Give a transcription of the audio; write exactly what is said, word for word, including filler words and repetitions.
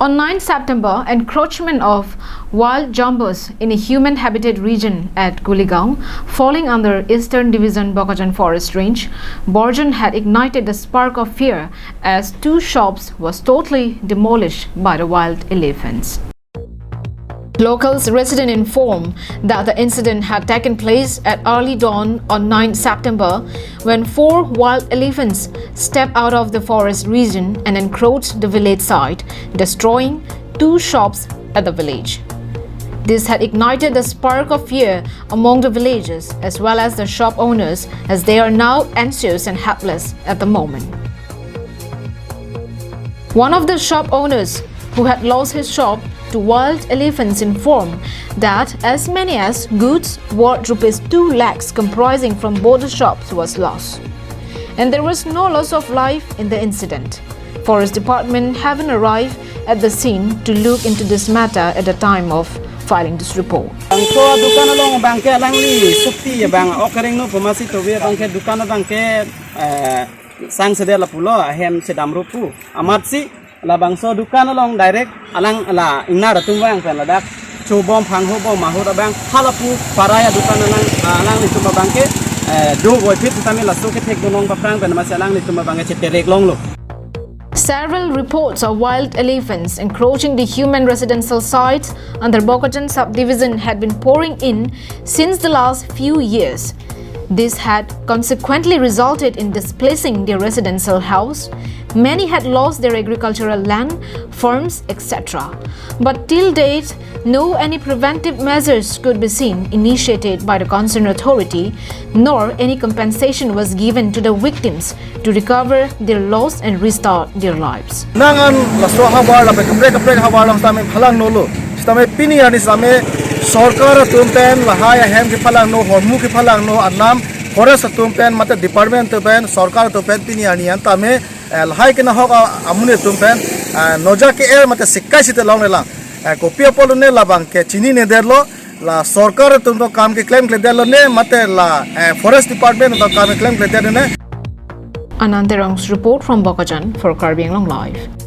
On ninth September, encroachment of wild jumbos in a human habitat region at Kuligaon, falling under Eastern Division Bokajan Forest Range, Borjan had ignited the spark of fear as two shops was totally demolished by the wild elephants. Locals resident inform that the incident had taken place at early dawn on ninth September, when four wild elephants stepped out of the forest region and encroached the village site, destroying two shops at the village. This had ignited the spark of fear among the villagers as well as the shop owners, as they are now anxious and helpless at the moment. One of the shop owners who had lost his shop to wild elephants informed that as many as goods worth rupees two lakhs comprising from both the shops was lost. And there was no loss of life in the incident. Forest Department haven't arrived at the scene to look into this matter at the time of filing this report. Bangso dukan along abangke alangli sukti abang ok areng no pemasi tobi abangke dukan abangke, eh, sang seder lapulo ahem sedam rupu. Amatsi labangso dukan along direct alang la ingnar atum vang pen ladak chobom phangho bom mahut abang halapu parai adukan alang, ah, alanglitum abangke, eh, do voiphit tame laso kethek do nong paprang pen masi alanglitum abangke cheterek longlo. Several reports of wild elephants encroaching the human residential sites under Bokajan subdivision had been pouring in since the last few years. This had consequently resulted in displacing their residential house. Many had lost their agricultural land, farms, et cetera. But till date, no any preventive measures could be seen initiated by the concerned authority, nor any compensation was given to the victims to recover their loss and restart their lives. Nang an laso havar lapen kaprek kaprek havar along sitame phalang nolo. Sitame pini arni sitame sorkar atum pen lahai ahem kephalang no, hormu kephalang no, anam forest atum pen mate department atum pen sorkar atum pen pini arni an tame, eh, lahai kenahok a-, amonit atum pen, eh, noja ke-er mate sikai site longlelang. Eh, kopi apotlo ne labangke chinine detlo, la sorkar atum to kam keklemkle detlo ne mate la, eh, forest department to kam keklemkle detlo ne. Anand Terang's report from Bokajan for Karbi Anglong Live.